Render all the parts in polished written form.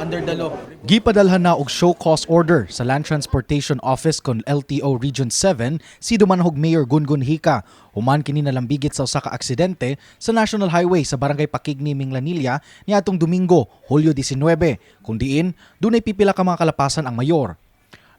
under the law. Gipadalhan na og show cause order sa Land Transportation Office kon LTO Region 7 si Dumanhog Mayor Gungun Hika human kini nalambigit sa usa ka aksidente sa National Highway sa Barangay Pakigni, Minglanilla niadtong Domingo, Hulyo 19, kung diin dunay pipila ka mga kalapasan ang mayor.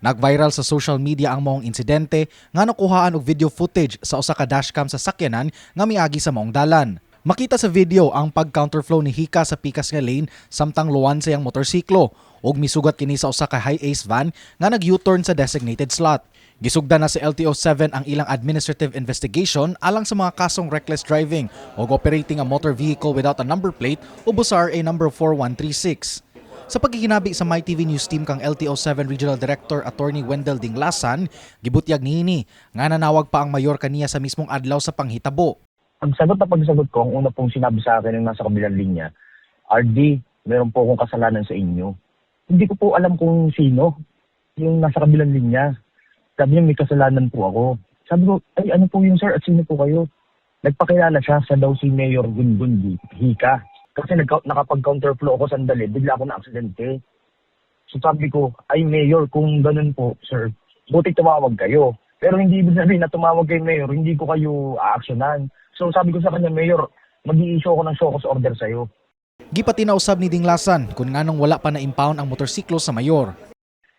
Nag-viral sa social media ang maong insidente nga nakuhaan og video footage sa usa ka dashcam sa sakyanan nga miagi sa maong dalan. Makita sa video ang pag-counterflow ni Hika sa pikas nga lane samtang luwan sa iyang motorsiklo ug misugat kini sa usa ka high-ace van nga nag-U-turn sa designated slot. Gisugdan na sa LTO 7 ang ilang administrative investigation alang sa mga kasong reckless driving ug operating a motor vehicle without a number plate ubos sa RA number 4136. Sa pagkikinabi sa MyTV News team kang LTO 7 Regional Director Attorney Wendell Dinglasan, gibutyag niini nga nanawag pa ang mayor kaniya sa mismong adlaw sa panghitabo. Pagsagot na pagsagot ko, ang una pong sinabi sa akin ng nasa kabilang linya, "RD, meron po akong kasalanan sa inyo." Hindi ko po alam kung sino yung nasa kabilang linya. Sabi niya, may kasalanan po ako. Sabi ko, "Ay, ano po yun, sir, at sino po kayo?" Nagpakilala siya, siya daw si Mayor Gungun Hika. Kasi nakapag-counterflow ako sandali, bigla ako na-aksidente. So sabi ko, "Ay Mayor, kung ganun po, sir, buti tumawag kayo. Pero hindi ibig sabihin na tumawag kay Mayor, hindi ko kayo aaksyonan." So sabi ko sa kanya, "Mayor, mag-i-issue ako ng show cause order sa'yo." Gipatina usab ni Dinglasan kung nganong wala pa na-impound ang motorsiklo sa mayor.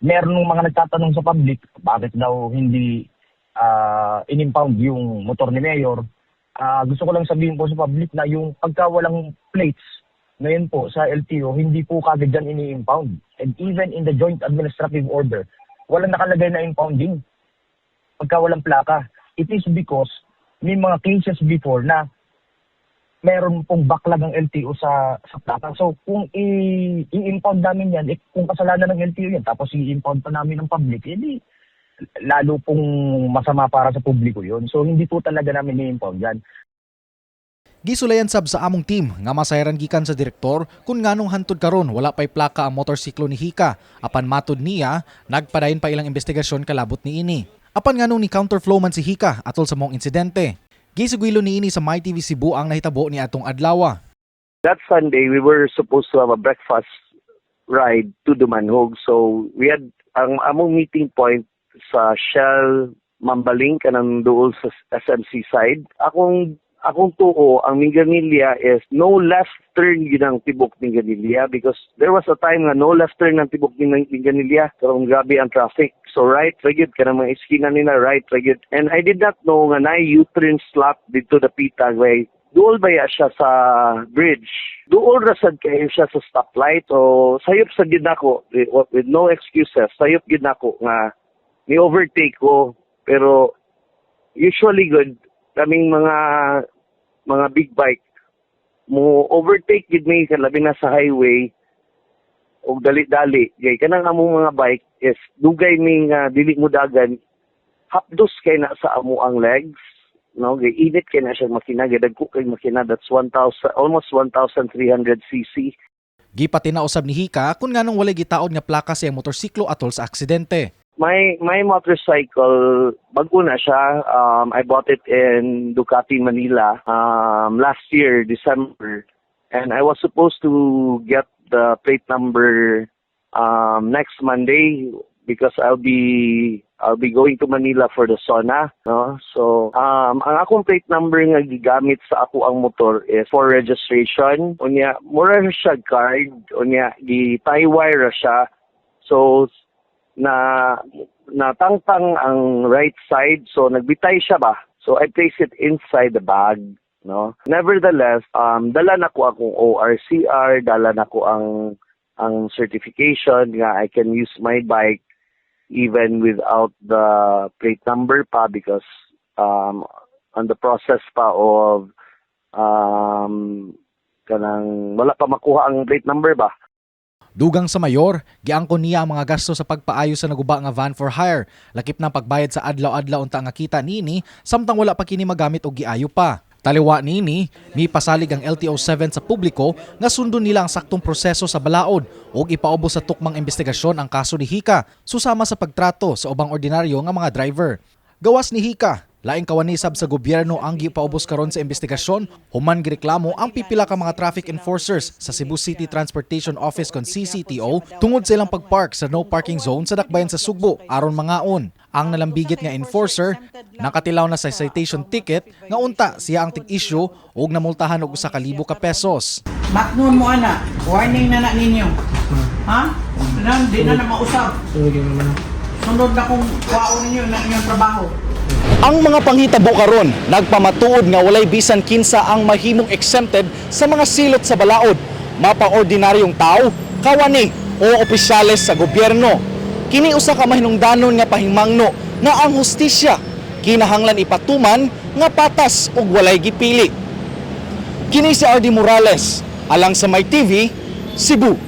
Meron nung mga nagtatanong sa public, bakit daw hindi in-impound yung motor ni Mayor. Gusto ko lang sabihin po sa public na yung pagka walang plates, ngayon po sa LTO, hindi po kagad dyan ini-impound. And even in the joint administrative order, walang nakalagay na impounding pagka walang plaka. It is because may mga cases before na meron pong backlog ang LTO sa plaka. So kung i-impound namin yan, eh, kung kasalanan ng LTO yan, tapos i-impound pa namin ng public, edi lalo pong masama para sa publiko yun. So hindi po talaga namin i-impound yan. Gisulayan sab sa among team nga masayran gikan sa direktor kung nganong hantod karon wala pay plaka ang motorsiklo ni Hika. Apan matud niya, nagpadayon pa ilang investigasyon kalabot niini. Apan nganong ni counterflow man si Hika atol sa maong insidente? Gisugwilo niini sa MyTV Cebu ang nahitabo ni atong adlaw. That Sunday we were supposed to have a breakfast ride to Dumanhog. So we had ang among meeting point sa Shell Mambaling, kanang duol sa SMC side. Akong tuo, ang Minglanilla is no left turn yun ang tibok Minglanilla because there was a time nga no left turn ang tibok Minglanilla karong grabe ang traffic. So right ra gyud, kanang mga iskina nila, right ra gyud. And I did not know nga naay U-turn slot dito dapita way duol baya siya sa bridge. Duol ra sad kayo siya sa stoplight. So sayop sa gid nako with no excuses. Sayop gid nako nga ni overtake ko, pero usually good kaming mga big bike mo overtake gid mi labi na sa highway og dali-dali kay kanang among mga bike is dugay mi nga dili mo dagan, hapdos kay na sa amo ang legs, no? Kay init kay na siya makina, dagko kay makina, that's 1000, almost 1300 cc. Gipatina usab ni Hika kung nganong walay gitaod nga plaka sa iyang motorsiklo atol sa aksidente. My motorcycle, bago na siya. I bought it in Ducati Manila last year December, and I was supposed to get the plate number next Monday because I'll be going to Manila for the SONA, no? So ang akong plate number nga gigamit sa ako ang motor is for registration. Unya mura siya card, unya gi tie wire ra siya. So na natangtang ang right side, so nagbitay siya ba, so I place it inside the bag, no? Nevertheless, dala na ko akong ORCR, dala na ko ang certification nga I can use my bike even without the plate number pa because on the process pa of kanang wala pa makuha ang plate number ba. Dugang sa mayor, giangkon niya ang mga gasto sa pagpaayo sa naguba nga van for hire, lakip na pagbayad sa adlaw-adlaw unta nga kita niini samtang wala pa kini magamit og giayo pa. Taliwa niini, mipasalig ang LTO 7 sa publiko nga sundon nila ang saktong proseso sa balaod ug ipaubos sa tukmang investigasyon ang kaso ni Hika susama sa pagtrato sa ubang ordinaryo nga mga driver. Gawas ni Hika, Laing kawanisab sa gobyerno ang gipaubos karon sa investigasyon human gireklamo ang pipila ka mga traffic enforcers sa Cebu City Transportation Office kon CCTO tungod sa ilang pagpark sa no parking zone sa dakbayan sa Sugbo aron mangaon. Ang nalambigit nga enforcer nakatilaw na sa citation ticket nga unta siya ang tig-issue ug namultahan og 1,000 ka pesos. Matnon mo ana, warning na na ninyo. Ha? Nan, di na na mausap. Sunod na kung kuwaon ninyo na inyong trabaho. Ang mga panghitabo karon nagpamatuod nga walay bisan kinsa ang mahimong exempted sa mga silot sa balaod, mapa-ordinaryong tao, kawani o opisyales sa gobyerno. Kini usa ka mahinungdanon nga pahimangno nga ang hustisya kinahanglan ipatuman nga patas ug walay gipili. Kini si RD Morales alang sa My TV, Cebu.